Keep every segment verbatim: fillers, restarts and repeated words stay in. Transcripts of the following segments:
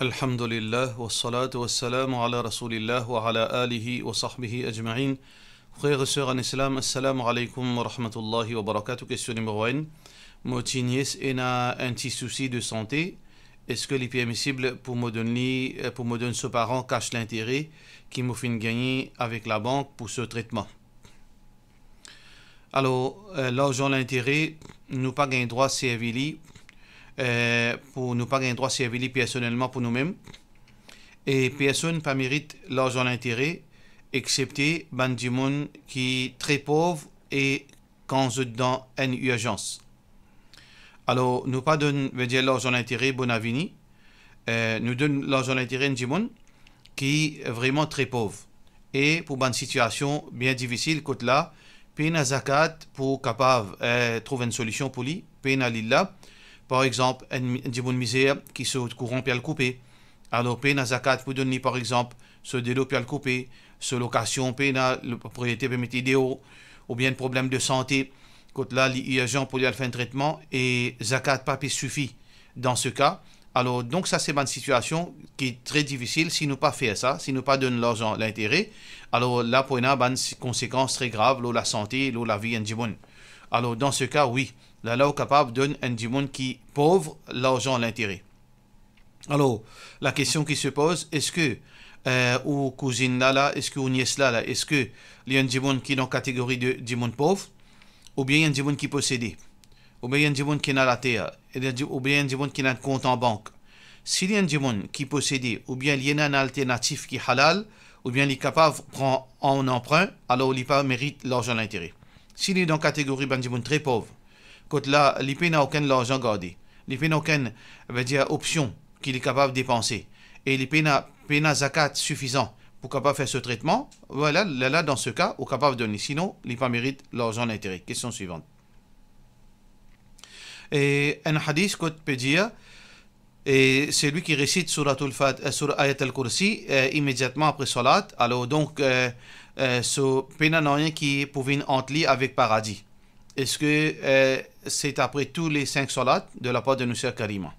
Alhamdulillah, wassalatu wassalamu ala rasoulillah wa ala alihi wa sahbihi ajmain. Frer e ser an Islam, assalamu alaykoum wa rahmatullahi wa barakatuh. Kestion nimero enn. Mo ti nies ena enn ti sousi de sante. Eski li permisib pou mo donn li, pou mo donn so paran kas lintere ki mo finn gagne avek labank pou so tretman? Alor, eh, larzan lintere, nou pa gagn drwa servi li, eh, pou, nou pa gagn drwa servi li personelman pou noumem. E personn pa merit larzan lintere, exepte bann dimoun ki tre pov e kan zot dan enn irzans. Alor, nou pa donn, vedir larzan lintere bonavini. Eh, nou donn larzan lintere enn dimoun ki vreman tre pov. E pou bann sitiasion bien difisil, kot la, pena zakat pou kapav, eh, trouv enn solision pou li, pena li la. Par exanp, enn, enn dimoun mizer ki so kouran pe al koupe. Alor, pena zakat pou donn li, par exanp, so delo pe al koupe, so lokasion pena, lo propriyeter pe met li deor, oubien enn problem de sante, kot la, li irzan pou li al fer enn tretman e zakat pa pe sifi dan se ka. Alor, donk sa se bann sitiasion ki tre difisil. Si nou pa fer sa, si nou pa donn larzan lintere, alor la pou ena bann si-, konsekans tre grav lor lasante, lor lavi enn dimoun. Alor, dan se ka, wi, la, la ou kapav donn enn dimoun ki pov larzan lintere. Alor, lakestion ki se poz, eski, eh, ou kouzinn la la, eski ou nies la la, eski li enn dimoun ki dan kategori de dimoun pov, oubien enn dimoun ki posede, oubien enn dimoun ki ena later, e li enn di-, oubien enn dimoun ki ena enn kont an bank? Si li enn dimoun ki posede, oubien li ena enn alternatif ki halal, oubien li kapav pran an anprin, alor li pa merit larzan lintere. Si li dan kategori bann dimoun tre pov, kot la, li pena okenn larzan garde, li pena okenn, vedir, opsion ki li kapav depanse, e li pena, pena zakat sifizan pou kapav fer so tretman, vwala, lerla, dan se ka, ou kapav donn li. Sinon, li pa merit larzan lintere. Kestion swivan. E enn hadis kot pe dir, e selwi ki resit Souratoul Fat-, eh, Soura Ayat al-Kursi, eh, imediatman apre salat, alor donk, eh, eh, so, pena nanye ki pou vinn ant li avek paradi. Eski, eh, se apre tou le sink salat de lapar de nou ser Karima?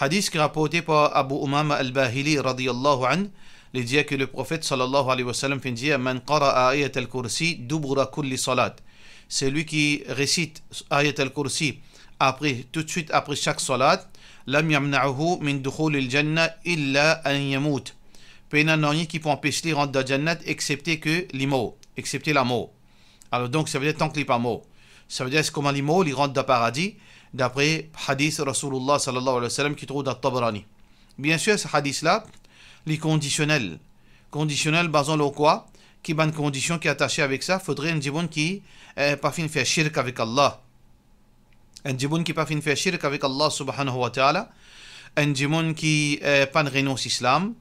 Hadis ki raporte par Abu Umama al-Bahili radiyallahu anh, li dir ki le Profet sallallahu alayhi wa sallam finn dir, "Man qara'a ayat al-kursi dubura kulli salat." Selwi ki resit ayat al-kursi apre, toutswit apre sak salat, "lam yamna'uhu min dukhulil jannah illa an yamut." Pena nanye ki pou anpes li rant dan Jannat exepte ke li mor, exepte lamor. Alor donk, savedir tank li pa mor. Savedir, kouma li mor, li rant dan paradi, dapre hadis Rasoulillah sallallahu alayhi wa sallam ki trouv dan Tabarani. Biensir, sa hadis la, li kondisionel. Kondisionel bazan lor kwa? Ki bann kondision ki atase avek sa? Fodre enn dimoun ki, eh, pa finn fer shirk avek Allah. Enn dimoun ki pa finn fer shirk avek Allah subhanahu wa ta'ala, enn dimoun ki, eh, pa'nn renons Islam,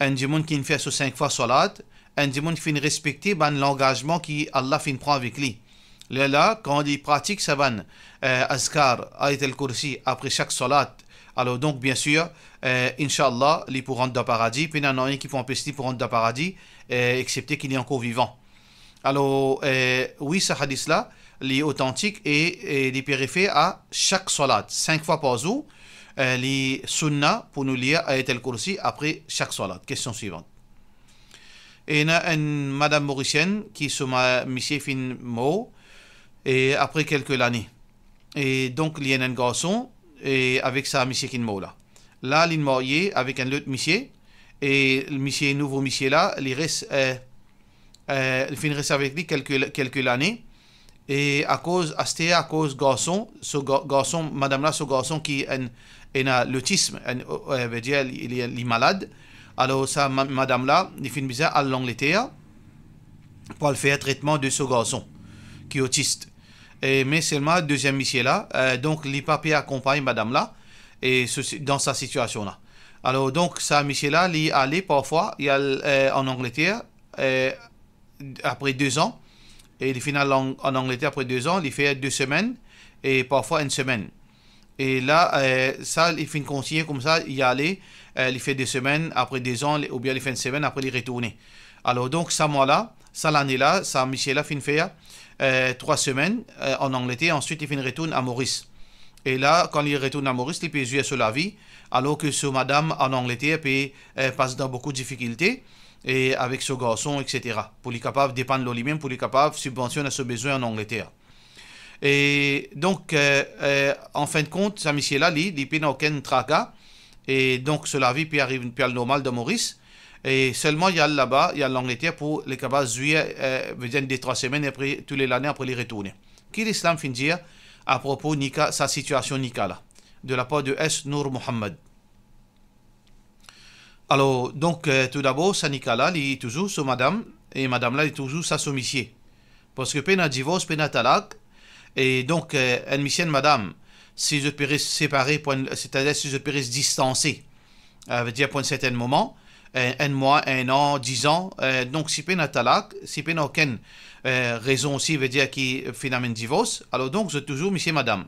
enn dimoun ki finn fer so sink fwa salat, enn dimoun ki finn respekte bann langazman ki Allah finn pran avek li. Lerla, kan li pratik sa bann, eh, azkar, Ayat al-Kursi, apre sak salat, alor donk, biensir, eh, inshallah, li pou rant dan paradi, pena nanye ki pou anpes li pou rant dan paradi, eh, exepte ki li ankor vivan. Alor, eh, wi, sa hadis la, li otantik e, e li pe refer a sak salat, sink fwa par zour, eh, li sunna pou nou lir Ayat al-Kursi apre sak salat. Kestion swivan. Ena enn madam morisienn ki so ma-, misie finn mor, e apre kelke lane. E donk, li ena enn garson, e avek sa misie ki mor la. La, li marye avek enn lot misie, e misie, nouvo misie la, li res, eh, eh, li finn res avek li kelke, kelke lane, e akoz, aster akoz garson, so ga-, garson, madam la, so garson ki enn, ena lotism, enn, eh, vedir li, li, li malad. Alor sa ma-, madam la, li finn bizin al Langleter pou al fer tretman de so garson ki otis. E, me selman deziem misie la, eh, donk li pa pe akonpagn madam la, e so, dan sa sitiasion la. Alor donk, sa misie la, li ale parfwa, li al, eh, an Angleter, eh, apre de zan, e li finn al an, an Angleter apre de zan, li fer de semenn, e parfwa enn semenn. E la, eh, sa, li finn kontigne koumsa, li ale, eh, li fer de semenn, apre de zan, li, oubien li fer enn semenn, apre li retourne. Alor donk, sa mwa la, sa lane la, sa misie la finn fer, eh, trwa semenn, eh, an Angleter, answit li finn retourn a Moris. E la, kan li retourn a Moris, li pe zwir so lavi, alor ki so madam an Angleter pe, eh, pas dan boukou difikilte, e avek so garson, et cetera. Pou li kapav depann lor limem, pou li kapav sibvansionn so bezwin an Angleter. E donk, eh, eh, an fin de kont, sa misie la, li, li pena okenn traka, e donk so lavi pe ariv, pe al normal dan Moris, e selman li al laba, li al Angleter pou li kapav zwir, eh, vedir de trwa semenn apre, tou le lane apre li retourne. Ki Lislam finn dir apropo nika, sa sitiasion nika la, de lapar de S Nour Mohammad. Alor, donk, eh, toudabor, sa nika la, li touzour so madam, e madam la, li touzour sa so misie. Parski pena divors, pena talak, e donk, eh, enn misie, enn madam, si zot pe res separe pou enn, setadir si zot pe res distanse, eh, vedir pou enn sertenn moman, eh, enn mwa, enn an, diz an, eh, donk si pena talak, si pena okenn, eh, rezon osi, vedir ki finn amenn divors, alor donk zot touzour misie madam.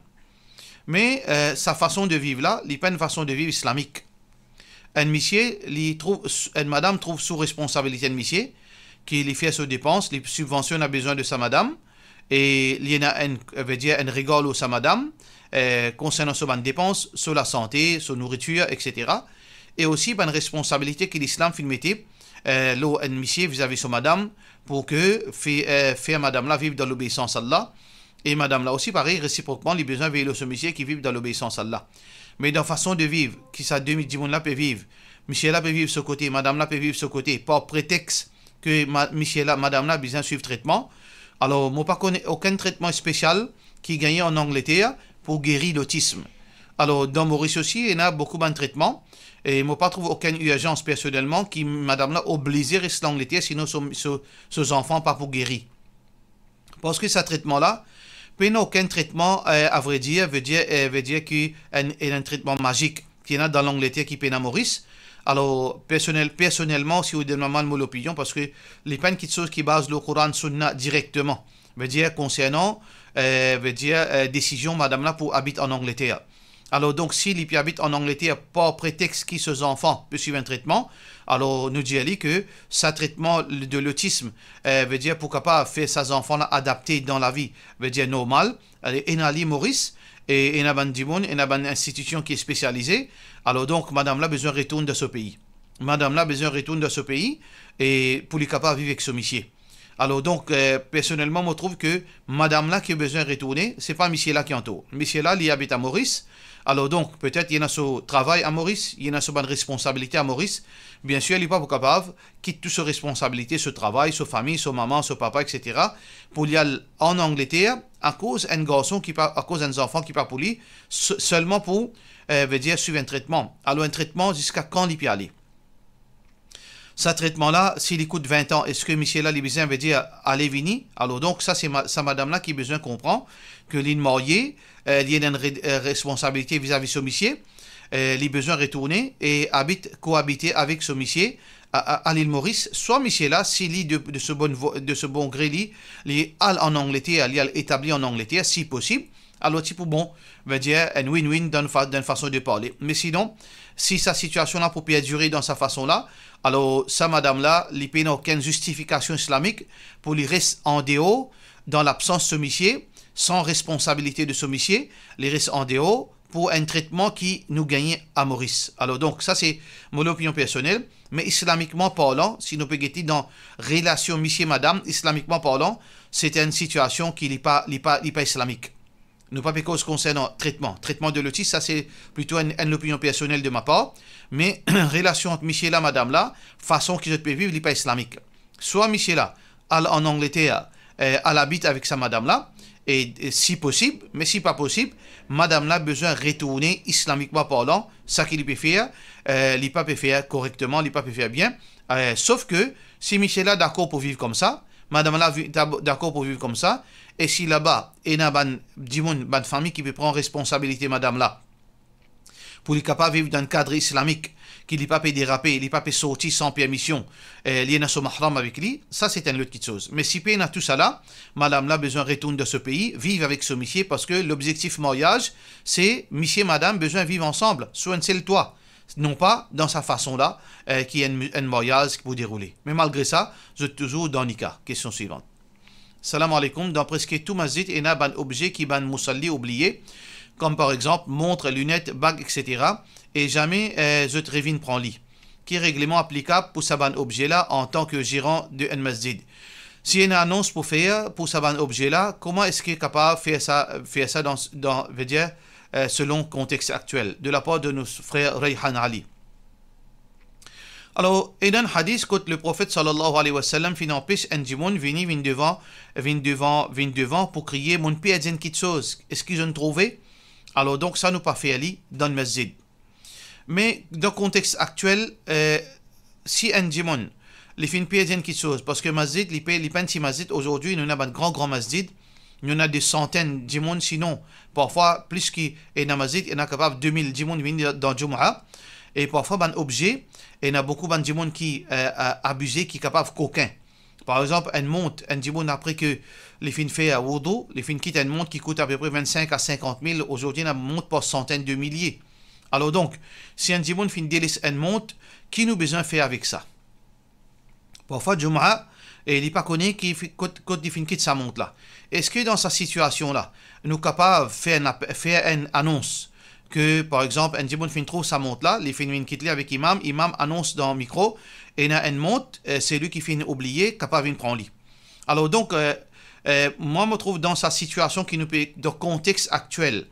Me, eh, sa fason de viv la, li pa enn fason de viv islamik. Enn misie, li trouv, enn madam trouv sou responsabilite enn misie, ki li fer so depans, li sibvansionn a bezwin de sa madam, e li ena enn, vedir enn regar lor sa madam, eh, konsernan so bann depans, so lasante, so nouritir, et cetera. E osi bann responsabilite ki Lislam finn mete, eh, lor enn misie vizavi so madam, pou ki fe-, eh, fer madam la viv dan lobeisans Allah, e madam la osi, parey, resiprokman, li bizin vey lor so misie ki viv dan lobeisans Allah. Me dan fason de viv, ki sa de dimoun la pe viv, misie la pe viv so kote, madam la pe viv so kote, par pretex ki ma-, misie la, madam la bizin swiv tretman. Alor, mo pa konn okenn tretman spesial ki gagne an Angleter pou geri lotism. Alor, dan Moris osi, ena boukou bann tretman, e mo pa trouv okenn irzans personelman ki madam la oblize res Langleter, sinon so, so, so zanfan pa pou geri. Parski sa tretman la, pena okenn tretman, eh, avredir, vedir, eh, vedir ki enn, enn tretman mazik ki ena dan Langleter ki pena Moris. Alor, personel-, personelman, si ou demann mwa mo lopinion, parski li pa enn kiksoz ki baz lor Koran, Sounna direkteman. Vedir konsernan, eh, vedir, eh, desizion madam la pou abit an Angleter. Alor donk, si li pe abit an Angleter par pretex ki so zanfan pe swiv enn tretman, alor nou dir li ki sa tretman de lotism, eh, vedir pou kapav fer sa zanfan la adapte dan lavi, vedir normal, ale, ena li Moris, e ena bann dimoun, ena bann institision ki spesialize. Alor donk, madam la bizin retourn dan so pei. Madam la bizin retourn dan so pei, e pou li kapav viv ek so misie. Alor donk, eh, personelman, mo trouv ki madam la ki bizin retourne, se pa misie la ki antor. Misie la, li abit a Moris. Alor donk, petet li ena so travay a Moris, li ena so bann responsabilite a Moris. Biensir, li pa pou kapav kit tou so responsabilite, so travay, so fami, so mama, so papa, et cetera, pou li al an Angleter, akoz enn garson ki pa, akoz enn zanfan ki pa pou li, se-, selman pou, eh, vedir swiv enn tretman. Alor enn tretman, ziska kan li pe ale? Sa tretman la, si li kout vin an, eski misie la, li bizin, vedir, ale vini? Alor donk, sa se ma-, sa madam la ki bizin konpran ki li marye, eh, li ena enn re-, eh, responsabilite vizavi so misie, eh, li bizin retourne e abit, koabite avek so misie a, a, a Lil Moris. Swa misie la, si li de, de so bonn vo-, de so bon gre li, li al an Angleter, li al etabli an Angleter, si posib, alor ti pou bon, vedir enn win-win dan fa-, dan fason de parle. Me sinon, si sa sitiasion la pou perdire dan sa fason la, alor sa madam la, li pena okenn zistifikasion islamik pou li res andeor, dan labsans so misie, san responsabilite de so misie, li res andeor pou enn tretman ki nou gagne a Moris. Alor donk, sa se mo lopinion personel, me islamikman parlan, si nou pe gete dan relasion misie madam, islamikman parlan, se enn sitiasion ki li pa, li pa, li pa islamik. Nou pa pe koz konsernan tretman. Tretman de lotis, sa se plito enn, enn lopinion personel de ma par. Me relasion ant misie la, madam la, fason ki zot pe viv, li pa islamik. Swa misie la al an Angleter, eh, al abit avek sa madam la, e, e si posib, me si pa posib, madam la bizin retourne islamikman parlan, sa ki li pe fer, eh, li pa pe fer korekteman, li pa pe fer bien. Eh, sof ki si misie la dakor pou viv koumsa, madam la vi-, dab-, dakor pou viv koumsa, e si laba ena bann dimoun, bann fami ki pe pran responsabilite madam la, pou li kapav viv dan enn kad islamik, ki li pa pe derape, li pa pe sorti san permision, eh, li ena so mahram avek li, sa se enn lot kiksoz. Me si pena tousala, madam la bizin retourn dan so pei, viv avek so misie, parski lobzektif maryaz, se misie madam bizin viv ansam, sou enn sel twa, non pa dan sa fason la, eh, ki enn, enn maryaz ki pou deroule. Me malgre sa, zot touzour dan nika. Kestion swivan. Salam aleykoum. Dan preske tou masjid, ena bann obze ki bann mousalli oubliye. kom par exanp mont, linet, bag, et cetera, e zame, eh, zot revinn pran li. Ki regleman aplikab pou sa bann obze la antan ki zeran de enn masjid? Si ena anons pou fer pou sa bann obze la, kouma eski kapav fer sa, fer sa dan, dan, vedir, eh, selon kontex aktiel, de lapar de nou frer Rayhan Ali? Alor, ena enn hadis kot Leprofet sallallahu alayhi wa sallam finn anpes enn dimoun vini, vinn devan, vinn devan, vinn devan pou kriye, "Mo'nn perdi enn kitsoz, eski zot trouve?" Alor, donk, sa nou pa fer li dan masjid. Me dan kontex aktiel, eh, si enn dimoun, li finn perdi enn kitsoz, parski masjid, li pe, li pa enn ti masjid, azordi, nou ena bann gran, gran masjid, nou ena de santenn dimoun, sinon, parfwa, plis ki ena masjid, ena kapav de mil dimoun vini dan, dan Jumaa, e parfwa bann obze, ena boukou bann dimoun ki, eh, eh, abize, ki kapav kokin. Par exanp, enn mont, enn dimoun apre ki li finn fer woudou, li finn kit enn mont ki kout apepre vinn-sink a sinkant mil, azordi ena mont par santenn de milie. Alor donk, si enn dimoun finn deles enn mont, ki nou bizin fer avek sa? Parfwa Jumaa, e li pa kone ki fi-, kot, kot li finn kit sa mont la. Eski dan sa sitiasion la, nou kapav fer enn ap-, fer enn anons ki, par exanp, enn dimoun finn trouv sa mont la, li finn vinn kit li avek imam, imam anons dan mikro, ena enn mont, eh, seli ki finn oubliye, kapav vinn pran li. Alor donk, eh, eh, mwa, mo trouv dan sa sitiasion ki nou pe, dan kontex aktiel,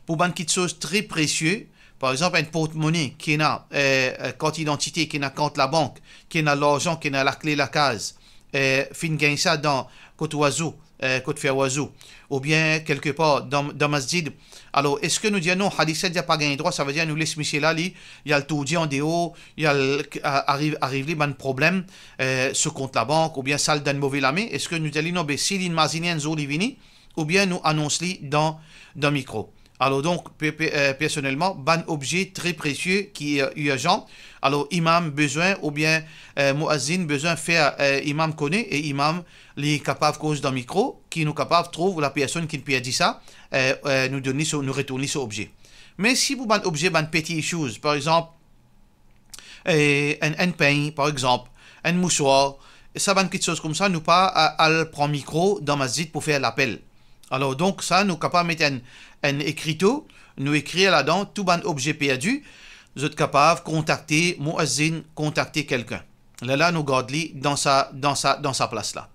pou bann kitsoz tre presie, par exanp, enn portmone ki ena, eh, eh, kart idantite, ki ena kart labank, ki ena larzan, ki ena lakle lakaz, eh, finn gagn sa dan kot wazou, eh, kot fer wazou, oubien kelke par dan, dan masjid. Alor, eski nou dir, "Non, hadis la dir pa gagn drwa," savedir nou les misie la, li, li al tourdi andeor, li al, a-, ariv, ariv li bann problem, eh, so kont labank, oubien sa al dan enn move lame, eski nou dir li, "Non, be, si li imazine enn zour li vini," oubien nou anons li dan, dan mikro? Alor donk, pe-, pe-, eh, personelman, bann obze tre presie ki, eh, irzan, alor imam bizin oubien, eh, mouazin bizin fer, eh, imam kone, e imam li kapav koz dan mikro, ki nou kapav trouv lapersonn ki perdi sa, eh, eh, nou donn li so, nou retourn li so obze. Me si pou bann obze, bann peti issues, par exanp, eh, enn, enn pegn, par exanp, enn mouswar, sa bann kitsoz koumsa, nou pa a-, al pran mikro dan masjid pou fer lapel. Alor donk sa, nou kapav met enn, enn ekrito, nou ekrir ladan tou bann obze perdi, zot kapav kontakte mouazin, kontakte kelkenn. Lerla nou gard li dan sa, dan sa, dan sa plas la.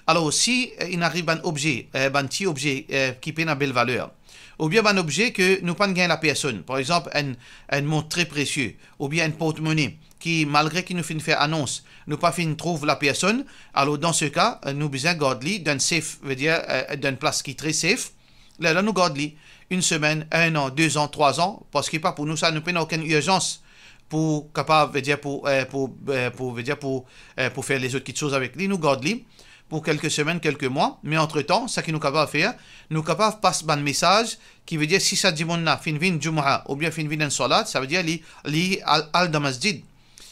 Alor, si, eh, inn ariv bann obze, eh, bann ti obze, eh, ki pena bel valer, oubien bann obze ki nou pa'nn gagn lapersonn, par exanp, enn, enn mont tre presie, oubien enn portmone ki, malgre ki nou finn fer anons, nou pa finn trouv lapersonn, alor dan se ka, eh, nou bizin gard li dan enn safe, vedir, eh, dan enn plas ki tre safe, lerla nou gard li enn semenn, enn an, de zan, trwa zan, parski pa pou nou sa, nou pena okenn irzans pou kapav, vedir pou, eh, pou, eh, pou, vedir pou, eh, pou fer lezot kitsoz avek li, nou gard li pou kelke semenn, kelke mwa, me antretan, seki nou kapav fer, nou kapav pas bann mesaz, ki vedir si sa dimoun la finn vinn Jumaa oubien finn vinn enn salat, savedir li, li al, al dan masjid.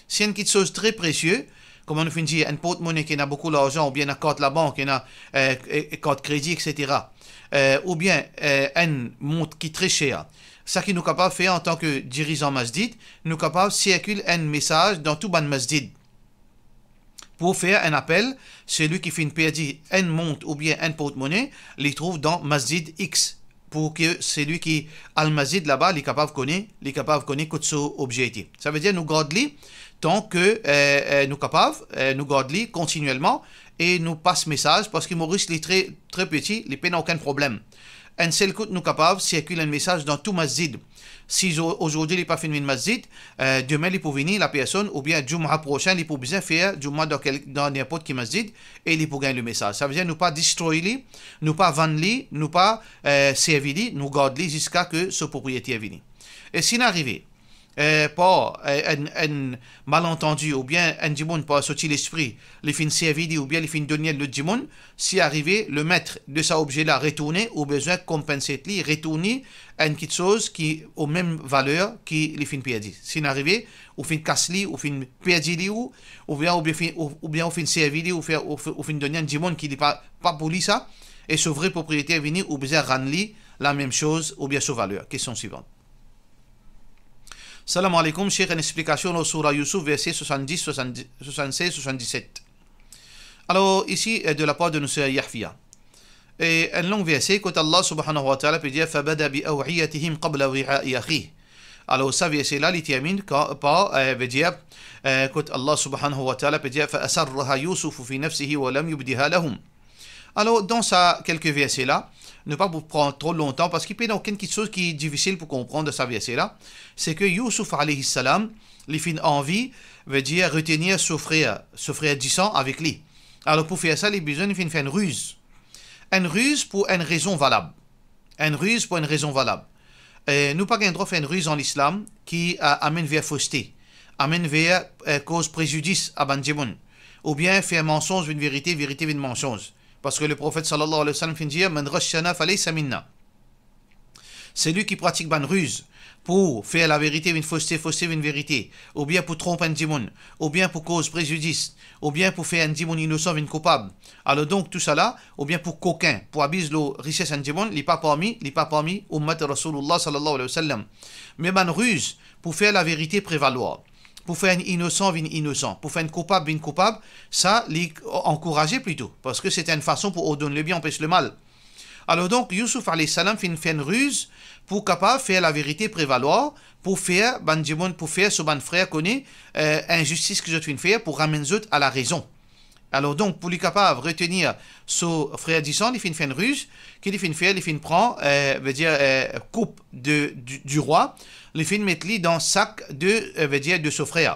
Si enn kitsoz tre presie, kouma nou finn dir, enn portmone ki ena boukou larzan, oubien ena kart labank, ena, eh, eh, kart kredi, et cetera, eh, oubien, eh, enn mont ki tre ser, seki nou kapav fer antan ki dirizan masjid, nou kapav sirkil enn mesaz dan tou bann masjid pou fer enn apel, seli ki finn perdi enn mont oubien enn portmone, li trouv dan masjid X, pou ki seli ki al masjid laba, li kapav kone, li kapav kone kot so obze ete. Savedir nou gard li, tanki, eh, eh, nou kapav, eh, nou gard li kontinielman e nou pas mesaz, parski Moris li tre, tre peti, li pena okenn problem. Enn sel kout nou kapav sirkil enn mesaz dan tou masjid. Si zo-, azordi li pa finn vinn masjid, eh, demin li pou vini, lapersonn, oubien Jumaa prosin, li pou bizin fer Jumaa dan kel-, dan ninport ki masjid, e li pou gagn le mesaz. Savedir nou pa destroy li, nou pa vann li, nou pa, eh, servi li, nou gard li ziska ki so propriyeter vini. E si inn arive, eh, par, eh, enn, enn malantandi oubien enn dimoun par so ti lespri, li finn servi li oubien li finn donn li enn lot dimoun, si arive lemet de sa obze la retourne, ou bizin konpanse li, retourn li enn kitsoz ki o mem valer ki li finn perdi. Si inn arive, ou finn kas li, ou finn perdi li, ou, oubien, oubien finn, ou, oubien ou finn servi li, ou fer, ou fi-, ou finn donn li enn dimoun ki li pa, pa pou li sa, e so vre propriyeter vini, ou bizin rann li lamem soz oubien so valer. Kestion swivan. Salam aleykoum, Sheikh, enn explikasion lor Soura Youssouf, verse swasanndis, swasanndis, swasannsez, swasanndiset. Alor, isi, eh, de lapar de nou ser Yahfia. E enn long verse kot Allah subhanahu wa ta'ala pe dir, "Fabada bi aw'iyatihim qabla wi'a'i akhih." Alor, sa verse la, li termine kan, par, eh, vedir, eh, kot Allah subhanahu wa ta'ala pe dir, "Fa asarraha Yusufu fi nafsihi wa lam yubdiha lahum." Alor, dan sa kelke verse la, nou pa pou pran tro lontan, parski pena okenn kiksoz ki difisil pou konpran dan sa verse la, se ke Youssouf alayhi salam, li finn anvi, vedir, retenir so frer, so frer disan avek li. Alor, pou fer sa, li bizin finn fer enn riz. Enn riz pou enn rezon valab. Enn riz pou enn rezon valab. Eh, nou pa gagn drwa fer enn riz an Islam ki, eh, amenn ver foste, amenn ver, eh, koz prezidis a bann dimoun, oubien fer mansonz vinn verite, verite vinn mansonz. Parski Leprofet sallallahu alayhi wa sallam finn dir, "Man ghashana falaysa minna." Selwi ki pratik bann riz pou fer laverite vinn foste, foste vinn verite, oubien pou tronp enn dimoun, oubien pou koz prezidis, oubien pou fer enn dimoun inosan vinn koupab, alor donk tousala, oubien pou kokin, pou abiz lor rises enn dimoun, li pa parmi, li pa parmi oumat Rasoulillah sallallahu alayhi wa sallam. Me bann riz pou fer laverite prevalwar, pou fer enn inosan vinn inosan, pou fer enn koupab vinn koupab, sa li ankouraze plito, parski se enn fason pou ordonn lebien, anpes lemal. Alor donk, Youssouf alayhi salam finn fer enn riz pou kapav fer laverite prevalwar, pou fer bann dimoun, pou fer so bann frer kone, eh, inzistis ki zot finn fer, pou ramenn zot a larezon. Alor donk, pou li kapav retenir so frer disan, li finn fer enn riz, ki li finn fer, li finn pran, eh, vedir, eh, koup de, di, di rwa, li finn met li dan sak de, eh, vedir, de so frer.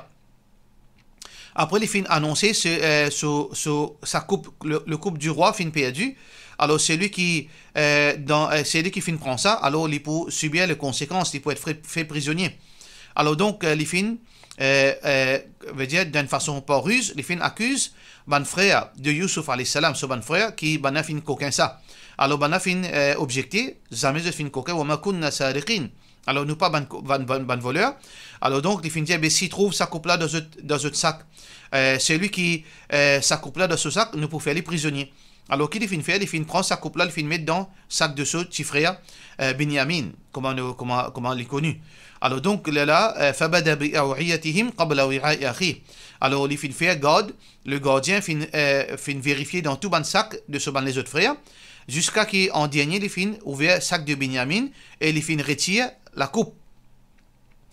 Apre li finn anonse se, eh, so, so, sa koup, le, le koup di rwa finn perdi. Alor selwi ki, eh, dan, eh, selwi ki finn pran sa, alor li pou sibir le konsekans, li pou et fre-, fer prizonie. Alor donk, eh, li finn, eh, eh, vedir, dan enn fason par riz, li finn akiz bann frer de Youssouf alayhi salam, so bann frer ki bann la finn kokin sa. Alor bann la finn, eh, objekte, zame zot finn kokin, "Wa ma kunna sariqin." Alor nou pa bann ko-, bann, bann, bann voler. Alor donk, li finn dir, "Be si trouv sa koup la dan zot, dan zot sak, eh, selwi ki, eh, sa koup la dan so sak, nou pou fer li prizonie." Alor ki li finn fer, li finn pran sa koup la, li finn met dan sak de so ti frer, eh, Binyamin, kouma nou, kouma, kouma li koni. Alor donk, lerla, eh, "Fabada bi aw'iyatihim qabla wi'a'i akhih." Alor li finn fer gard, le gardien finn, eh, finn verifie dan tou bann sak de so bann lezot frer, ziska ki an dernie li finn ouver sak de Binyamin e li finn retir lakoup.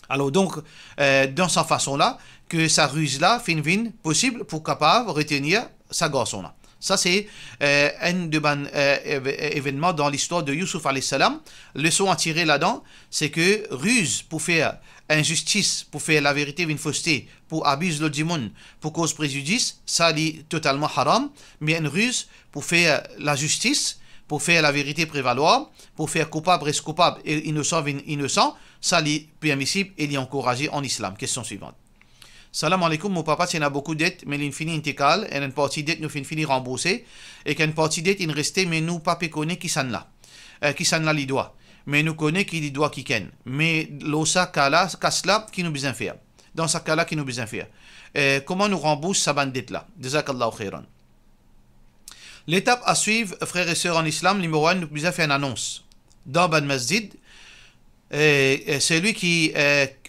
Alor donk, eh, dan sa fason la, ke sa riz la finn vinn posib pou kapav retenir sa garson la. Sa se, eh, enn de bann, eh, ev-, evennman dan listwar de Youssouf alayhi salam. Leson a tire ladan, se ke riz pou fer inzistis, pou fer laverite vinn foste, pou abiz lor dimoun, pou koz prezidis, sa li totalman haram, me enn riz pou fer lazistis, pou fer laverite prevalwar, pou fer koupab res koupab e inosan vinn inosan, sa li permisib e li ankouraze an Islam. Kestion swivan. Salam aleykoum, mo papa ti ena boukou det, me linn fini intekal, enn parti det nou finn fini ranbourse, ek enn parti det inn reste, me nou pa pe kone kisannla, eh, kisannla li dwa. Me nou kone ki li dwa kikenn. Me lor sa ka la, kas la, ki nou bizin fer? Dan sa ka la, ki nou bizin fer? Eh, kouma nou ranbours sa bann det la? Jazakallahu khairan. Letap a swiv, frer e ser an Islam, nimero enn, nou bizin fer enn anons dan bann masjid. E, e selwi ki, e,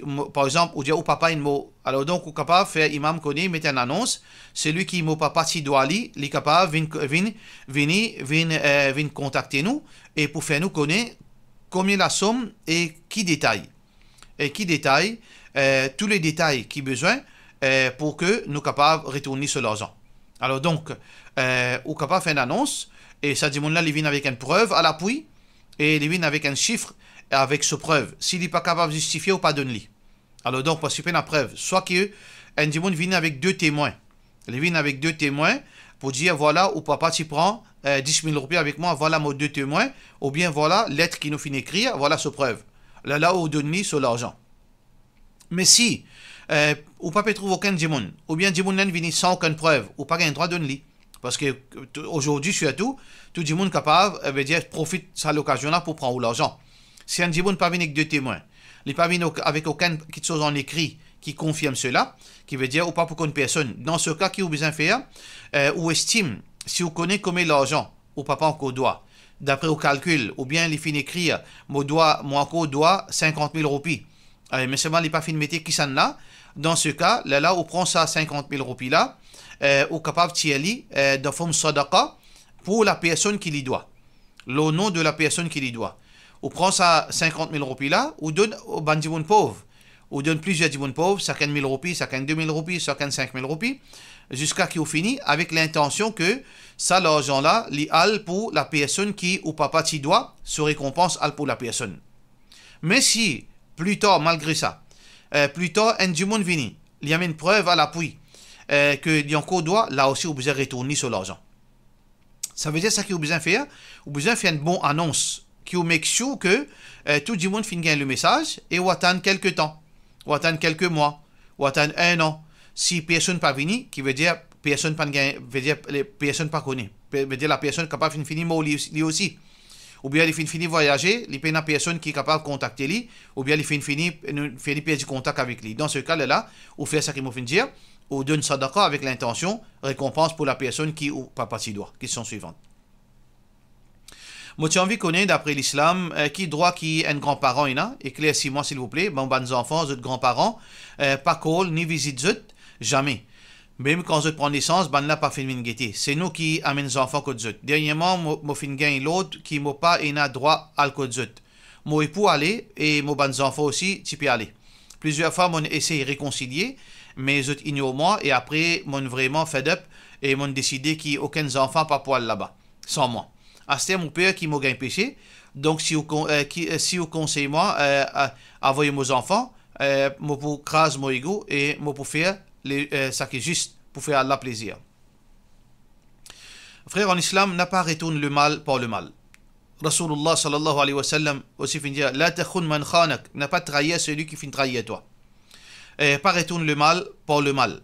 mo-, par exanp, ou dir ou papa inn mor, alor donk ou kapav fer imam kone, met enn anons, selwi ki mo papa ti dwa li, li kapav vinn, vinn, vini, vinn, e, vinn kontakte nou, e pou fer nou kone komie lasom e ki detay. E ki detay, e, tou le detay ki bizin, e, pou ke nou kapav retourn li so larzan. Alor donk, e, ou kapav fer enn anons, e sa dimoun la, li vinn avek enn prev a lapwi, e li vinn avek enn sif, avek so prev. Si li pa kapav zistifie, ou pa donn li. Alor donk, parski pena prev, swa ki enn dimoun vini avek de temwin, li vinn avek de temwin pou dir, vwala, ou papa ti pran, e, dis mil roupi avek mwa, vwala mo de temwin, oubien vwala let ki nou finn ekrir, vwala so prev. Lerla ou donn li so larzan. Me si, e, ou pa pe trouv okenn dimoun, oubien dimoun la inn vini san okenn prev, ou pa gagn drwa donn li. Parski, to-, azordi sirtou, tou dimoun kapav, e, vedir, profit sa lokazion la pou pran ou larzan. Si enn dimoun pa vinn ek de temwin, li pa vinn ok-, avek okenn kiksoz an ekri ki konfirm sela, ki vedir ou pa pou konn personn. Dan se ka, ki ou bizin fer, e, ou estim, si ou kone komie larzan ou papa ankor dwa, dapre ou kalkil, oubien li finn ekrir, mo dwa, mo ankor dwa sinkant mil roupi. E, me selman li pa finn mete kisannla, dan se ka, lerla ou pran sa sinkant mil roupi la, e, ou kapav tir li, e, dan form sadaqa pou lapersonn ki li dwa. lor non de lapersonn ki li dwa. Ou pran sa sinkant mil roupi la, ou donn bann dimoun pov. Ou donn plizier dimoun pov, sakenn mil roupi, sakenn de mil roupi, sakenn sink mil roupi, ziska ki ou fini, avek lintansion ke sa larzan la, li al pou lapersonn ki ou papa ti dwa, so rekonpans al pou lapersonn. Me si, pli tar, malgre sa, eh, pli tar, enn dimoun vini, li amenn prev a lapwi, eh, ke li ankor dwa, la osi ou bizin retourn li so larzan. Savedir sa ki ou bizin fer, ou bizin fer enn bon anons, ki ou make sure ke, eh, tou dimoun finn gagn lemesaz, e ou atann kelke tan, ou atann kelke mwa, ou atann enn an. Si personn pa vini, ki vedir personn pa gagn, vedir le, personn pa kone. Pe-, vedir lapersonn kapav finn fini mor li, li osi. Oubien li finn fini vwayaze, li pena personn ki kapav kontakte li, oubien li finn fini, nou fini perdi kontak avek li. Dan se ka la, ou fer sa ki mo finn dir, ou donn sadaka avek lintansion rekonpans pou lapersonn ki ou papa ti dwa. Kestion swivan. Mo ti anvi kone, dapre Lislam, eh, ki drwa ki enn granparan ena? Eklersi mwa, silvouple. Bon, bann zanfan, zot granparan, eh, pa call ni vizit zot, zame. Mem kan zot pran nesans, bannla pa finn vinn gete. Se nou ki amenn zanfan kot zot. Derniereman, mo, mo finn gagn lord ki mo pa ena drwa al kot zot. Mo epou ale e mo bann zanfan osi ti pe ale. Plizier fwa, mo'nn esey rekonsilie, me zot ignor mwa e apre, mo'nn vreman fed up e mo'nn deside ki okenn zanfan pa pou al laba san mwa. Aster mo per ki mo gagn pese, donk si ou kon-, eh, ki, eh, si ou konsey mwa, eh, a-, avoy mo zanfan, eh, mo pou kraz mo ego e mo pou fer le, eh, sa ki zis pou fer Allah plezir. Frer an Islam, na pa retourn lemal par lemal. Rasoulullah sallallahu alayhi wa sallam osi finn dir, "La takhun man khanak", na pa trayir seli ki finn trayir twa. Eh, pa retourn lemal par lemal.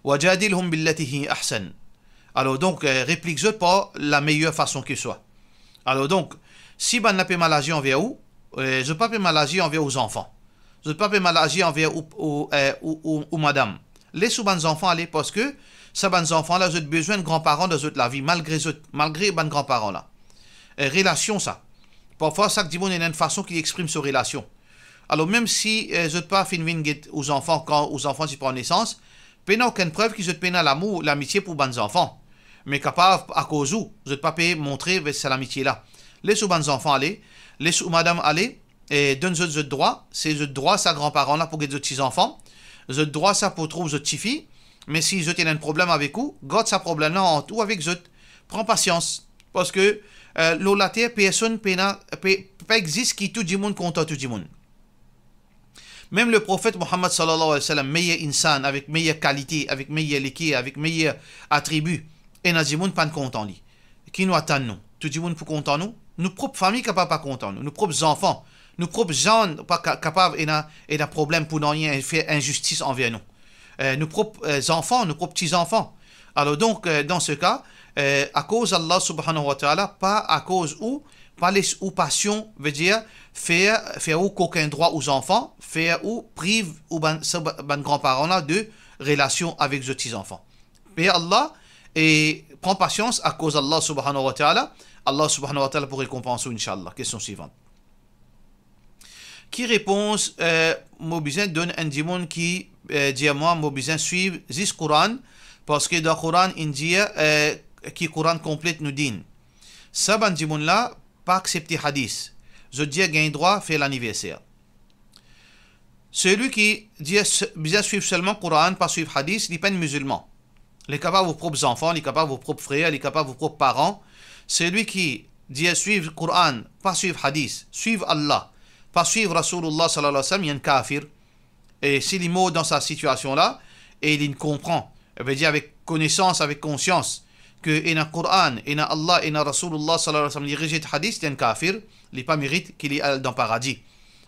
"Wa jadilhum billati hi ahsan". Alor donk, eh, replik zot par lameyer fason ki swa. Alor donk, si bannla pe mal azir anver ou, eh, zot pa pe mal azir anver ou zanfan. Zot pa pe mal azir anver ou, ou, eh, ou, ou, ou madam. Les ou bann zanfan ale, parski sa bann zanfan la, zot bizin granparan dan zot lavi, malgre zot, malgre bann granparan la. Eh, relasion sa. Parfwa, sak dimoun ena enn fason ki li exprim so relasion. Alor, mem si, eh, zot pa finn vinn get ou zanfan kan ou zanfan ti pran nesans, pena okenn prev ki zot pena lamour, lamitie pou bann zanfan. Me kapav akoz ou, zot pa pe montre sa lamitie la. Les ou bann zanfan ale, les ou madam ale, e donn zot zot drwa, se zot drwa sa granparan la pou get zot ti zanfan, zot drwa sa pou trouv zot tifi, me si zot ena enn problem avek ou, gard sa problem la ant ou avek zot. Pran pasians, parski, eh, lor later, personn pena, pe, pa exist ki tou dimoun kontan tou dimoun. Mem le profet Muhammad sallallahu alayhi wa sallam, meyer insan, avek meyer kalite, avek meyer leker, avek meyer atribi, ena dimoun pa'nn kontan li. Ki nou atann nou? Tou dimoun pou kontan nou? Nou prop fami kapav pa kontan nou, nou prop zanfan, nou prop zann pa ka-, kapav ena, ena problem pou nanye, fer inzistis anver nou. Eh, nou prop, eh, zanfan, nou prop ti zanfan. Alor donk, eh, dan se ka, eh, akoz Allah subhanahu wa ta'ala, pa akoz ou, pa les ou pasion, vedir fer, fer ou kokin drwa ou zanfan, fer ou priv ou bann, sa ba-, bann granparan la de relasion avek zot ti zanfan. Per Allah e pran pasians akoz Allah subhanahu wa ta'ala, Allah subhanahu wa ta'ala pou rekonpans ou, inshallah. Kestion swivan. Ki repons, eh, mo bizin donn enn dimoun ki, eh, dir mwa mo bizin swiv zis Koran, parski dan Koran inn dir, eh, ki Koran konplet nou din. Sa bann dimoun la pa aksepte hadis. Zot dir gagn drwa fer laniverser. Seli ki dir se-, bizin swiv selman Koran, pa swiv hadis, li pa enn mizilman. Li kapav ou prop zanfan, li kapav ou prop frer, li kapav ou prop paran. Seli ki dir swiv Koran, pa swiv hadis, swiv Allah, pa swiv Rasoulullah sallallahu alayhi wa sallam, li enn kafir. E si li mor dan sa sitiasion la, e li konpran, vedir avek konesans, avek konsians, ke ena Koran, ena Allah, ena Rasoulullah sallallahu alayhi wa sallam, li rezet hadis, li enn kafir, li pa merit ki li al dan paradi.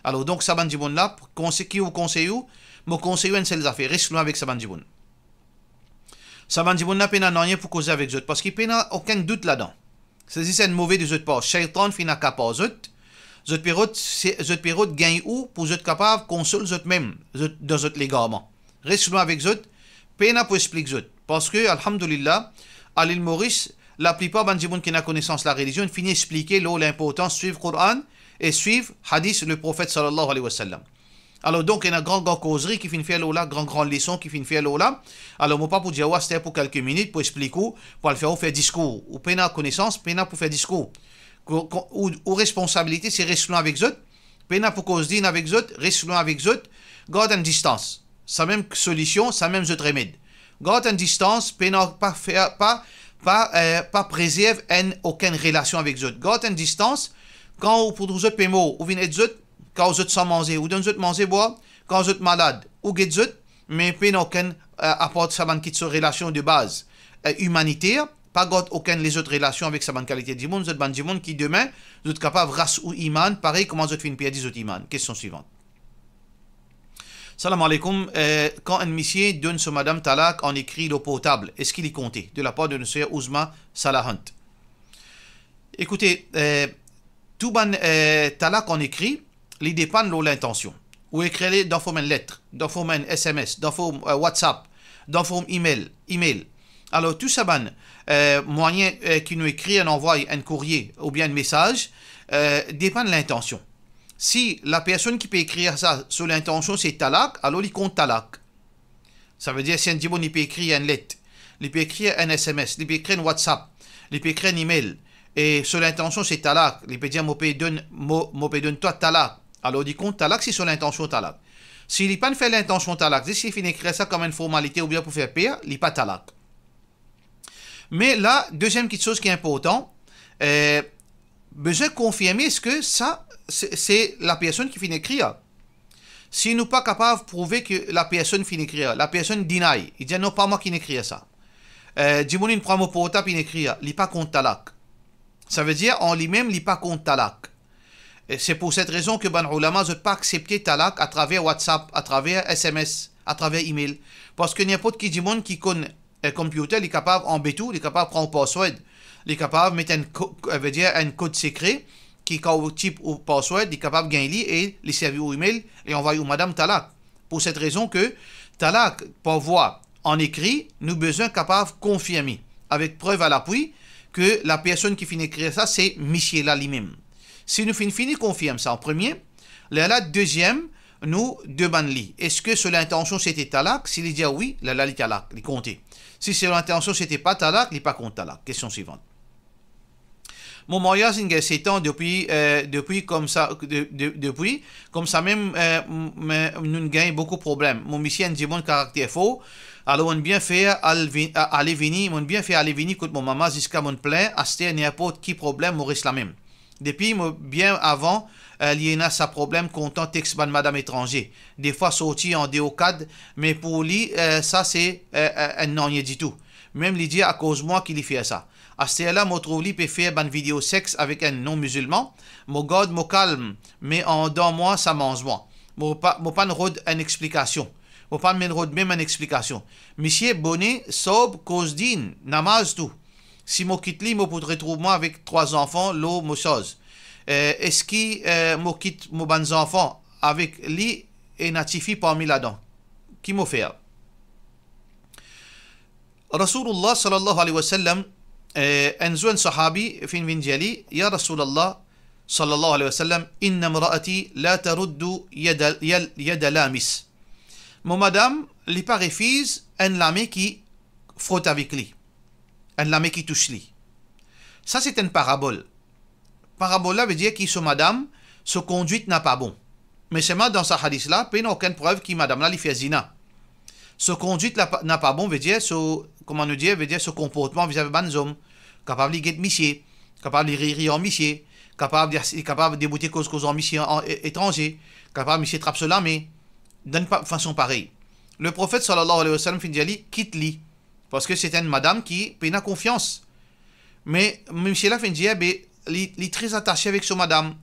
Alor donk, sa bann dimoun la, konse-, ki ou konsey ou, mo konsey ou enn sel zafer, res lwin avek sa bann dimoun. Sa bann dimoun la pena nanye pou koze avek zot, parski pena okenn dout ladan. Se zis enn move de zot par. Seytan finn akapar zot. Zot pe rod, se, zot pe rod gagn ou pou zot kapav konsol zot mem, zot, dan zot legarman. Res lwin avek zot, pena pou explik zot. Parski, alhamdulillah, a Lil Moris, laplipar bann dimoun ki ena konesans larelizion, finn explike lor linportans swiv Koran e swiv hadis le Profet sallallahu alayhi wa sallam. Alor donk, ena gran, gran kozri ki finn fer lor la, gran, gran leson ki finn fer lor la. Alor, mo pa pou dir ou aster pou kelke minit pou explik ou, pou al fer ou fer diskour. Ou pena konesans, pena pou fer diskour. Ko-, ko-, ou, ou responsabilite, se res lwin avek zot. Pena pou koz dinn avek zot, res lwin avek zot, gard enn distans. Samem solision, samem zot remed. Gard enn distans, pena pa fer, pa, pa, eh, pa prezerv enn, okenn relasion avek zot. Gard enn distans, kan ou pou trouv zot pe mor, ou vinn ed zot, kan zot san manze, ou donn zot manze, bwar, kan zot malad, ou get zot, me pena okenn, eh, apar sa bann kitsoz relasion de baz, eh, imaniter, pa gard okenn lezot relasion avek sa bann kalite dimoun, zot bann dimoun ki demin, zot kapav ras ou iman, parey kouma zot finn perdi zot iman. Kestion swivan. Salam aleykoum. Eh, kan enn misie donn so madam talak an ekri lor portab, eski li konte? De lapar de nou ser Uzma Salahant. Ekoute, eh, tou bann, eh, talak an ekri, li depann lor lintansion. Ou ekrir li dan form enn let, dan form enn S M S, dan form, eh, WhatsApp, dan form email, email. Alor, tou sa bann, eh, mwayin, eh, ki nou ekrir, nou anvway enn kourie oubien enn mesaz, eh, depann lintansion. Si lapersonn ki pe ekrir sa, so lintansion se talak, alor li kont talak. Savedir, si enn dimoun li pe ekrir enn let, li pe ekrir enn S M S, li pe ekrir enn WhatsApp, li pe ekrir enn email, e so lintansion se talak, li pe dir, "Mo pe donn, mo, mo pe donn twa talak." Alor, li kont talak si so lintansion talak. Si li pa'nn fer lintansion talak, zis li finn ekrir sa kom enn formalite oubien pou fer per, li pa talak. Me la, deziem kitsoz ki inportan, eh, bizin konfirme eski sa, se, se lapersonn ki finn ekrir. Si nou pa kapav prouve ki lapersonn finn ekrir, lapersonn deny, li dir, "Non, pa mwa ki finn ekrir sa." Eh, dimoun inn pran mo portab, inn ekrir, li pa kont talak. Savedir, an limem, li pa kont talak. E se pou set rezon ki bann oulama, zot pa aksepte talak atraver WhatsApp, atraver S M S, atraver email. Parski ninport ki dimoun ki konn, eh, computer, li kapav anbet ou, li kapav pran ou password, li kapav met enn ko-, eh, vedir enn kod sekre, ki kan ou tip ou password, li kapav gagn li e li servi ou email, li anvway ou madam talak. Pou set rezon ki talak par vwa an ekri, nou bizin kapav konfirme avek prev a lapwi ki lapersonn ki finn ekrir sa, se misie la limem. Si nou finn fini konfirm sa an premie, lerla deziem, nou demann li, eski so lintansion sete talak? Si li dir wi, lerla li talak, li konte. Si so lintansion sete pa talak, li pa kont talak. Kestion swivan. Mo maryaz inn gagn set an depi, eh, depi koumsa, de, de, depi, koumsamem, eh, m-, me nou'nn gagn boukou problem. Mo misie enn dimoun karakter for, alor mo'nn bien fer al vi-, a-, ale vini, mo'nn bien fer ale vini kot mo mama ziska mo'nn plin, aster ninport ki problem mo res lamem. Depi mo bien avan, eh, li ena sa problem kontan text bann madam etranze. Defwa sorti an deor kad, me pou li, eh, sa se, eh, eh, enn nanye ditou. Mem li dir akoz mwa ki li fer sa. Asterla mo trouv li pe fer bann video sex avek enn non-mizilman. Mo gard mo kalm, me andan mwa sa manz mwa. Mo pa, mo pa'nn rod enn explikasion. Mo pa'nn menm rod mem enn explikasion. Misie bone, sob, koz dinn, namaz tou. Si mo kit li, mo pou retrouv mwa avek trwa zanfan lor mo sarz. Eh, eski, eh, mo kit mo bann zanfan avek li, ena tifi parmi ladan? Ki mo fer? Rasoulullah sallallahu alayhi wa sallam, eh, enn zour enn sahabi finn vinn dir li, "Ya Rasoulullah sallallahu alayhi wa sallam, inna imraati la taruddu yada, yal-, yada lamis." Mo madam, li pa refiz enn lame ki frot avek li, enn lame ki tous li. Sa se enn parabol. Parabol la vedir ki so madam, so kondwit napa bon. Me selman dan sa hadis la, pena okenn prev ki madam la li fer zina. So kondwit la pa, napa bon, vedir so, kouma nou dir, vedir so konportman vizavi bann zom. Kapav li get misie, kapav li riri ar misie, kapav li as-, li kapav deboute koz, koz ar misie an, e-, etranze, kapav misie trap so lame, dan enn pa-, fason parey. Leprofet sallallahu alayhi wa sallam finn dir li, kit li, parski se enn madam ki pena konfians. Me misie la finn dir, be, li, li tre atase avek so madam.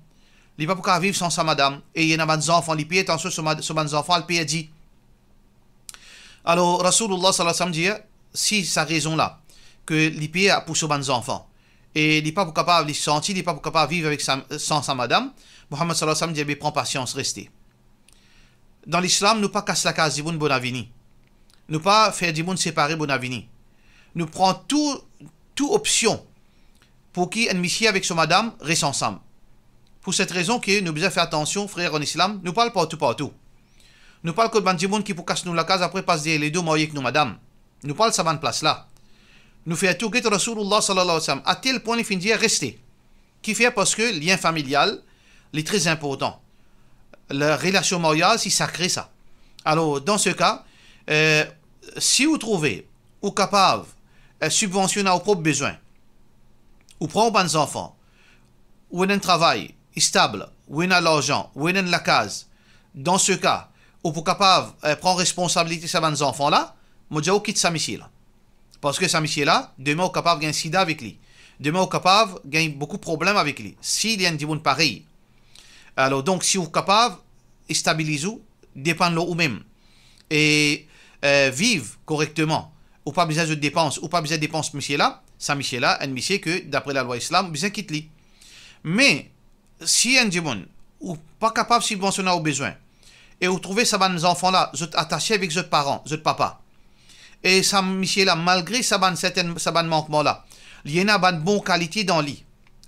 Li pa pou kapav viv san sa madam. E li ena bann zanfan, li pe, atansion, so mad-, so bann zanfan al perdi. Alor, Rasoulullah sallallahu alayhi wa sallam dir, si sa rezon la, ki li pe pou so bann zanfan, e li pa pou kapav, li santi li pa pou kapav viv avek sa, san sa madam, Muhammad sallallahu alayhi wa sallam dir, be, pran pasians, reste. Dan Lislam, nou pa kas lakaz dimoun bonavini. Nou pa fer dimoun separe bonavini. Nou pran tou, tou opsion pou ki enn misie avek so madam res ansam. Pou set rezon ki nou bizin fer atansion, frer an Islam, nou pa al partou, partou. Nou pa al kot bann dimoun ki pou kas nou lakaz, apre pas deryer ledo, marye ek nou madam. Nou pa al sa bann plas la. Nou fer tou get Rasoulullah sallallahu alayhi wa sallam, a tel pwin li finn dir, reste. Kifer? Parski lien familial, li tre inportan. La relasion maryaz, li sakre sa. Alor, dan se ka, eh, si ou trouve ou kapav, eh, sibvansionn ou prop bezwin, ou pran ou bann zanfan, ou ena enn travay stab, ou ena larzan, ou ena enn lakaz, dan se ka, ou pou kapav, eh, pran responsabilite sa bann zanfan la, mo dir ou kit sa misie la. Parski sa misie la, demin ou kapav gagn sida avek li. Demin ou kapav gagn boukou problem avek li, si li enn dimoun parey. Alor, donk, si ou kapav stabiliz ou, depann lor ou mem, e, eh, viv korekteman, ou pa bizin zot depans, ou pa bizin depans misie la, sa misie la, enn misie ke, dapre lalwa islam, ou bizin kit li. Me, si enn dimoun, ou pa kapav sibvansionn ou bezwin, e ou trouve sa bann zanfan la, zot atase avek zot paran, zot papa, e sa misie la, malgre sa bann sertenn, sa bann mankman la, li ena bann bon kalite dan li,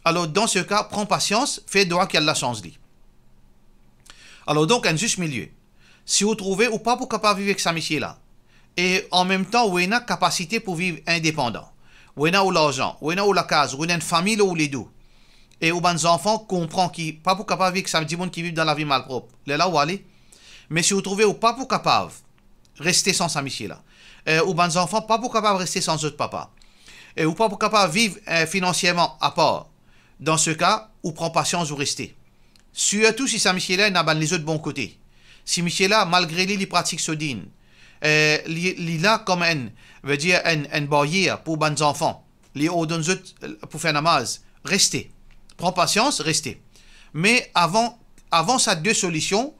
alor, dan se ka, pran pasians, fer dwa ki Allah sanz li. Alor, donk, enn zis milie. Si ou trouve ou pa pou kapav viv ek sa misie la, e anmemtan ou ena kapasite pou viv indepandan, ou ena ou larzan, ou ena ou lakaz, ou ena enn fami lor ou ledo, e ou bann zanfan konpran ki pa pou kapav viv ek sa dimoun ki viv dan lavi malprop, lerla ou ale. Me si ou trouve ou pa pou kapav reste san sa misie la, e ou bann zanfan pa pou kapav reste san zot papa, e ou pa pou kapav viv, eh, finansierman apar, dan se ka, ou pran pasians, ou reste. Sirtou si sa misie la ena bann lezot bon kote. Si misie la, malgre li, li pratik so din, eh, li, li la kouma enn, vedir enn, enn baryer pou bann zanfan, li ordonn zot, eh, pou fer namaz, reste. Pran pasians, reste. Me avan, avan sa de solision,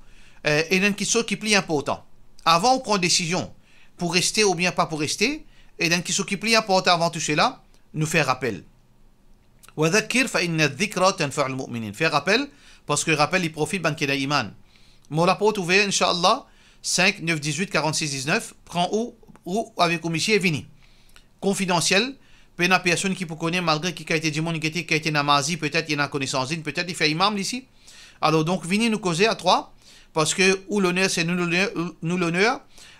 eh, ena enn kiksoz ki pli inportan. Avan ou pran desizion pou reste oubien pa pou reste, ena enn kiksoz ki pli inportan avan tou sela, nou fer rapel. Wa dhakkir fa inna dhikra tanfa'ul mu'minin. Fer rapel, parski rapel li profit bann ki ena iman. Mo laport ouver, inshallah, sink, nef, diz-wit, karant-sis, diz-nef, pran ou, ou avek ou misie, vini. Konfidansiel, pena personn ki pou kone, malgre ki kalite dimoun li ete, ki ete namazi, petet li ena konesans din, petet li fer imam li isi. Alor, donk, vini nou koze a trwa, parski ou loner, se nou loner, nou loner,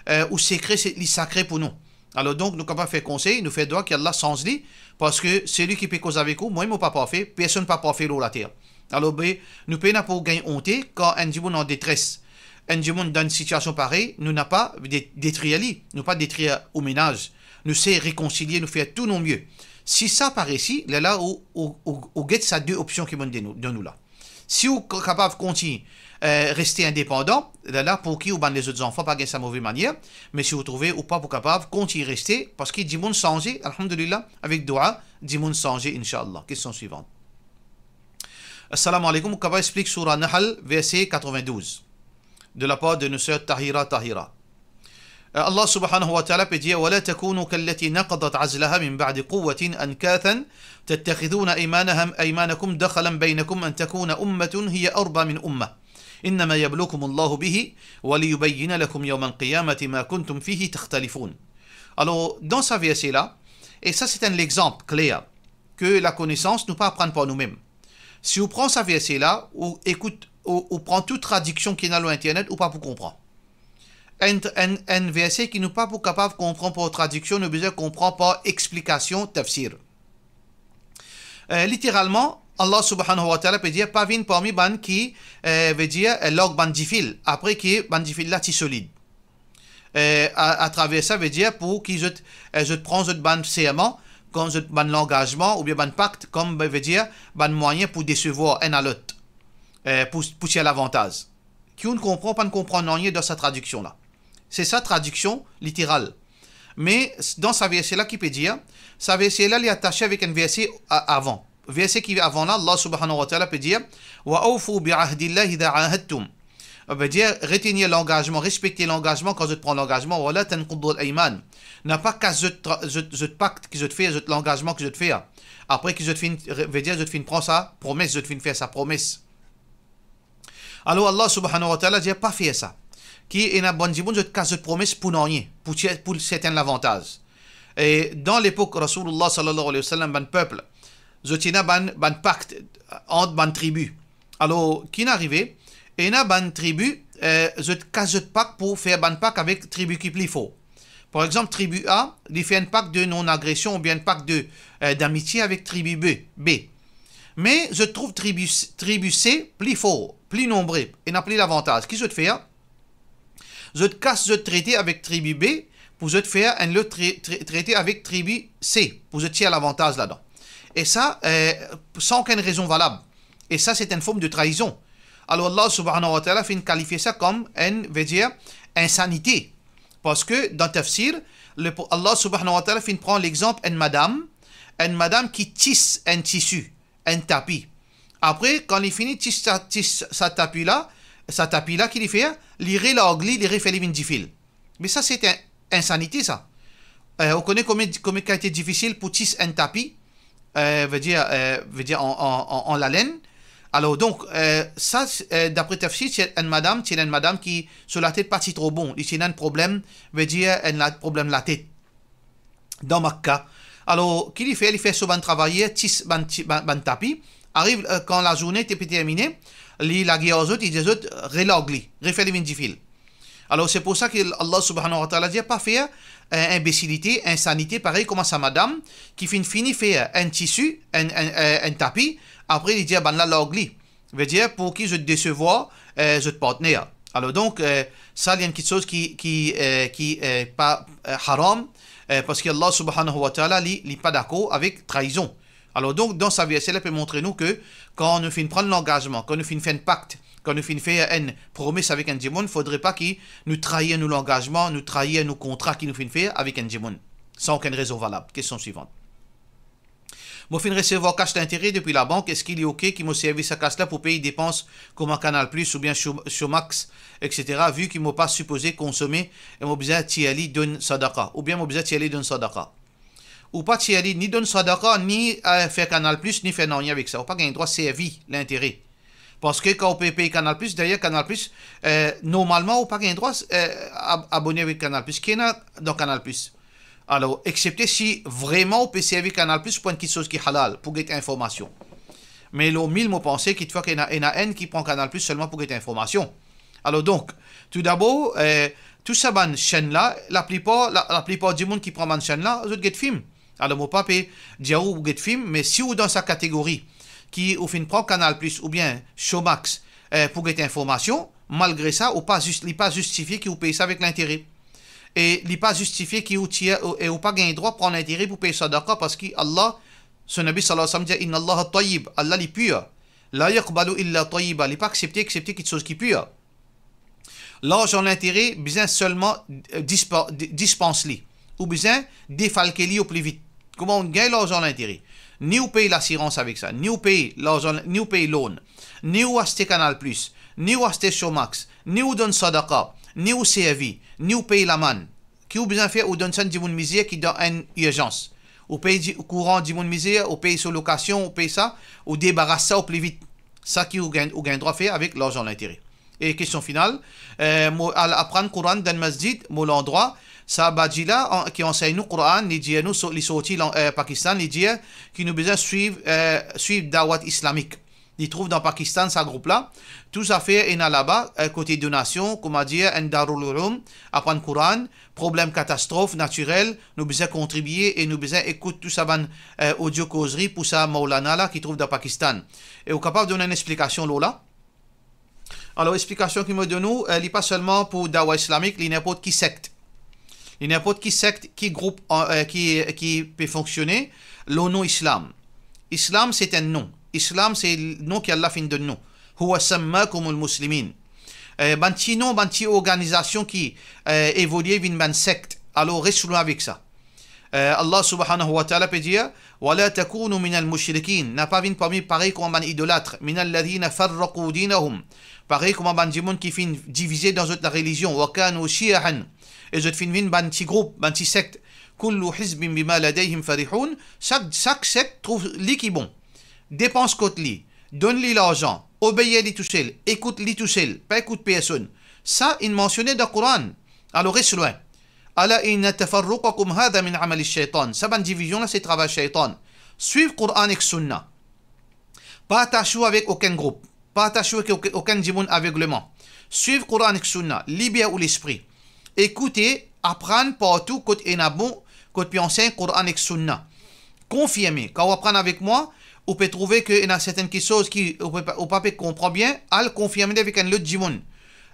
eh, ou sekre, se, li sakre pou nou. Alor, donk, nou kapav fer konsey, nou fer dwa ki Allah sanz li, parski seli ki pe koz avek ou, mwa, mo pa parfe, personn pa parfe lor later. Alor, be, nou pena pou gagn onte kan enn dimoun an detres, enn dimoun dan enn sitiasion parey, nou napa de-, detrir li, nou pa detrir ou menaz, nou sey rekonsilie, nou fer tou nou mie. Si sa pa resi, lerla ou, ou, ou, ou get sa de opsion ki mo donn nou, donn nou la. Si ou k-, kapav kontign, eh, reste indepandan, lerla pou ki ou bann lezot zanfan pa gagn sa move manier, me si ou trouve ou pa pou kapav, kontign reste, parski dimoun sanze, alhamdulillah, avek dwa, dimoun sanze, inshallah. Kestion swivan. Assalamu alaikum, ou kapav explik Sourah Nahl, verse katrevin-douz, de la par de nou ser Tahira Tahira. Euh, Allah subhanahu wa ta'ala pe dir, ولا تكونوا كالتي نقضت غزلها من بعد قوة أنكاثا تتخذون أيمانهم، أيمانكم دخلا بينكم أن تكون أمة هي أربى من أمة إنما يبلوكم الله به وليبين لكم يوم القيامة ما كنتم فيه تختلفون. Alor, dan sa verse la, e sa se enn lexanp kler ke lakonesans nou pa aprann par noumem. Si ou pran sa verse la, ou ekout, ou, ou pran tou tradiksion ki ena lor internet, ou pa pou konpran. Enn, enn, enn verse ki nou pa pou kapav konpran par tradiksion, nou bizin konpran par explikasion, tafsir. Eh, literalman, Allah subhanahu wa ta'ala pe dir, pa vinn parmi bann ki, eh, vedir, eh, larg bann difil, apre ki bann difil la ti solid. Eh, a, atraver sa, vedir, pou ki zot, eh, zot pran zot bann serman, kan zot bann langazman, oubien bann pakt, kom, be, vedir, bann mwayin pou desevwar enn a lot, eh, pou, pou tir lavantaz. Ki ou'nn konpran, pa'nn konpran nanye dan sa tradiksion la. Se sa tradiksion literal. Me s-, dan sa verse la ki pe dir, sa verse la li atase avek enn verse a-, avan. Verse ki avan la, Allah subhanahu wa ta'ala pe dir, "Wa awfu bi ahdillahi idha ahadtum." Vedir, retenir langazman, respekte langazman kan zot pran langazman, "Wa la tanqudul ayman." Napa kas zot tra-, zot, zot pakt ki zot fer, zot langazman ki zot fer. Apre ki zot finn, re-, vedir zot finn pran sa promes, zot finn fer sa promes. Alor Allah subhanahu wa ta'ala dir pa fer sa. Ki ena bann dimoun zot kas zot promes pou nanye, pou ti-, pou serten lavantaz. E dan lepok Rasoulillah sallallahu alayhi wa sallam, bann pep, zot ena bann, bann pakt ant bann tribi. Alor, ki'nn arive, ena bann tribi, eh, zot kas zot pakt pou fer bann pakt avek tribi ki pli for. Par exanp, tribi A, li fer enn pakt de non-agresion oubien enn pakt de, eh, d'amitie avek tribi B, B. Me zot trouv tribi, tribi C pli for, pli nonbre, ena pli lavantaz. Ki zot fer? Zot kas zot trete avek tribi B pou zot fer enn lot tre-, tre-, trete avek tribi C, pou zot tir lavantaz ladan. E sa, eh, san okenn rezon valab. E sa, se enn form de traizon. Alor, Allah subhanahu wa ta'ala finn kalifie sa kom enn, vedir, insanite. Parski dan tafsir, le, Allah subhanahu wa ta'ala finn pran lexanp enn madam, enn madam ki tis enn tisi, enn tapi. Apre, kan li fini tis sa, tis sa tapi la, sa tapi la ki li fer, li relarg li, li refer li vinn difil. Me sa, se enn insanite, sa. Eh, ou kone komie, komie kalite difisil pou tis enn tapi, eh, vedir, eh, vedir an, an, an, an lalenn. Alor, donk, eh, sa, eh, dapre tafsir, ti enn madam, ti enn madam ki so latet pa ti tro bon. Li ti ena enn problem, vedir enn la-, problem latet dan Makka. Alor, ki li fer? Li fer so bann travayer tis bann ti-, bann, bann tapi. Ariv, eh, kan lazourne ti pe termine, li lage ar zot, li dir zot, relarg li, refer li vinn difil. Alor, se pou sa ki Allah subhanahu wa ta'ala dir, pa fer, eh, inbesilite, insanite, parey kouma sa madam ki finn fini fer enn tisi, enn, enn, eh, enn tapi, apre li dir bann la larg li. Vedir pou ki zot desevwar, eh, zot partner. Alor donk, eh, sa li enn kiksoz ki, ki, eh, ki, eh, pa, eh, haram, eh, parski Allah subhanahu wa ta'ala, li, li pa dakor avek traizon. Alor donk, dan sa verse la pe montre nou ke kan nou finn pran langazman, kan nou finn fer enn pak, kan nou finn fer enn promes avek enn dimoun, fodre pa ki nou trair nou langazman, nou trair nou kontra ki nou finn fer avek enn dimoun, san okenn rezon valab. Kestion swivant. Mo finn resevwar kas lintere depi labank, eski li oke ki mo servi sa kas la pou pey depans kouma Canal Plus oubien Show-, Showmax, et cetera, vi ki mo pa sipoze konsome e mo bizin tir li donn sadaka, oubien mo bizin tir li donn sadaka? Ou pa tir li ni donn sadaka, ni, eh, fer Canal Plus, ni fer nanye avek sa. Ou pa gagn drwa servi lintere. Parski kan ou pe pey Canal Plus, dayer Canal Plus, eh, normalman, ou pa gagn drwa, eh, ab-, abone avek Canal Plus. Ki ena dan Canal Plus? Alor, exsepte si vreman ou pe servi Canal Plus pou enn kiksoz ki halal, pou get informasion. Me lor mil, mo panse ki kikfwa ki ena, ena enn ki pran Canal Plus selman pou get informasion. Alor donk, toudabor, eh, tou sa bann senn la, laplipar, la, laplipar dimoun ki pran bann senn la, zot get fim. Alor, mo pa pe dir ou get fim, me si ou dan sa kategori ki ou finn pran Canal Plus oubien Showmax, eh, pou get informasion, malgre sa, ou pa zis-, li pa zistifie ki ou pey sa avek lintere. E li pa zistifie ki ou tir, e ou pa gagn drwa pran lintere pou pey sadaka, parski Allah, so Nabi sallallahu alayhi wa sallam dir, "Inna Allaha tayyib", Allah li pir. "La yaqbalu illa tayyiba", li pa aksepte, aksepte kiksoz ki pir. Larzan lintere, bizin selman, eh, dispa-, di-, dispans li. Ou bizin defalke li o pli vit. Kouma ou gagn larzan lintere? Ni ou pey lasirans avek sa, ni ou pey larzan, ni ou pey loan, ni ou aste Canal Plus, ni ou aste Showmax, ni ou donn sadaka, ni ou servi, ni ou pey lamann. Ki ou bizin fer? Ou donn sa enn dimoun mizer ki dan enn irzans. Ou pey di-, kouran dimoun mizer, ou pey so lokasion, ou pey sa, ou debaras sa o pli vit. Sa ki ou gagn, ou gagn drwa fer avek larzan lintere. E kestion final, eh, mo al aprann Koran dan masjid, mo landrwa, sa badji la, an, ki ansegn nou Koran, li dir nou, so-, li sorti lan-, eh, Pakistan, li dir ki nou bizin swiv, eh, swiv dawat islamik. Li trouv dan Pakistan, sa group la. Tou zafer ena laba, eh, kote donasion, kouma dir, enn Darul Uloum, aprann Koran, problem katastrof natirel, nou bizin kontribie e nou bizin ekout tou sa bann, eh, audio kozri pou sa Maulana la ki trouv dan Pakistan. E ou kapav donn enn explikasion lor la? Alor, explikasion ki mo donn ou, eh, li pa selman pou dawa islamik, li ninport ki sekt. Li ninport ki sekt, ki group, an, eh, ki, ki pe fonksione lor non Islam. Islam, se enn non. Islam, se non ki Allah finn donn nou. "Huwa sammakumul muslimin." Eh, bann ti non, bann ti organizasion ki, eh, evolie vinn bann sekt. Alor, res lwin avek sa. Eh, Allah subhanahu wa ta'ala pe dir, "Wa la takunu minal mushrikin." Na pa vinn parmi, parey kouma bann idolat, "Minal ladhina farraqu dinahum." Parey kouma bann dimoun ki finn divize dan zot larelizion, "wa kanu shi'an." E zot finn vinn bann ti group, bann ti sekt. "Kullu hizbin bima ladayhim farihun." Sak, sak sekt trouv li ki bon. Depans kot li, donn li larzan, obeir li tousel, ekout li tousel, pa ekout personn. Sa inn mansione dan Koran. Alor, res lwin. "Ala inna tafarruqakum hadha min amali shaytan." Sa bann divizion la, se travay shaytan. Swiv Koran ek Sunna. Pa atas ou avek okenn group. Pa atas ou avek oke-, okenn dimoun avegleman. Swiv Koran ek Sunna. Liber ou lespri. Ekoute, aprann partou kot ena bon, kot pe ansegn Koran ek Sunna. Konfirme, kan ou aprann avek mwa, ou pe trouve ke ena sertenn kiksoz ki ou pe pa, ou pa pe konpran bien, al konfirme li avek enn lot dimoun.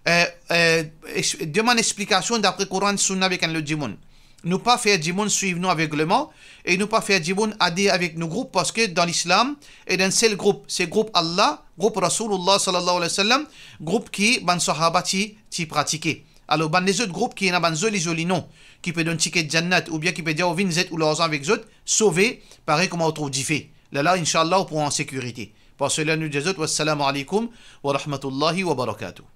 Eh, eh, ex-, demann explikasion dapre Koran, Sunna avek enn lot dimoun. Nou pa fer dimoun swiv nou avegleman e nou pa fer dimoun ader avek nou group, parski dan Lislam, ena enn sel group, se group Allah, group Rasoulillah sallallahu alayhi wa sallam, group ki bann sahaba ti, ti pratike. Alor, bann lezot group ki ena bann zoli, zoli non, ki pe donn tiket jannat, oubien ki pe dir, "Ou vinn zet ou larzan avek zot, sove, parey kouma ou trouv dife." Lerla, inshallah, ou pou an sekirite. Par sela, nou dir zot, wassalamu alaykum wa rahmatullahi wa barakatuh.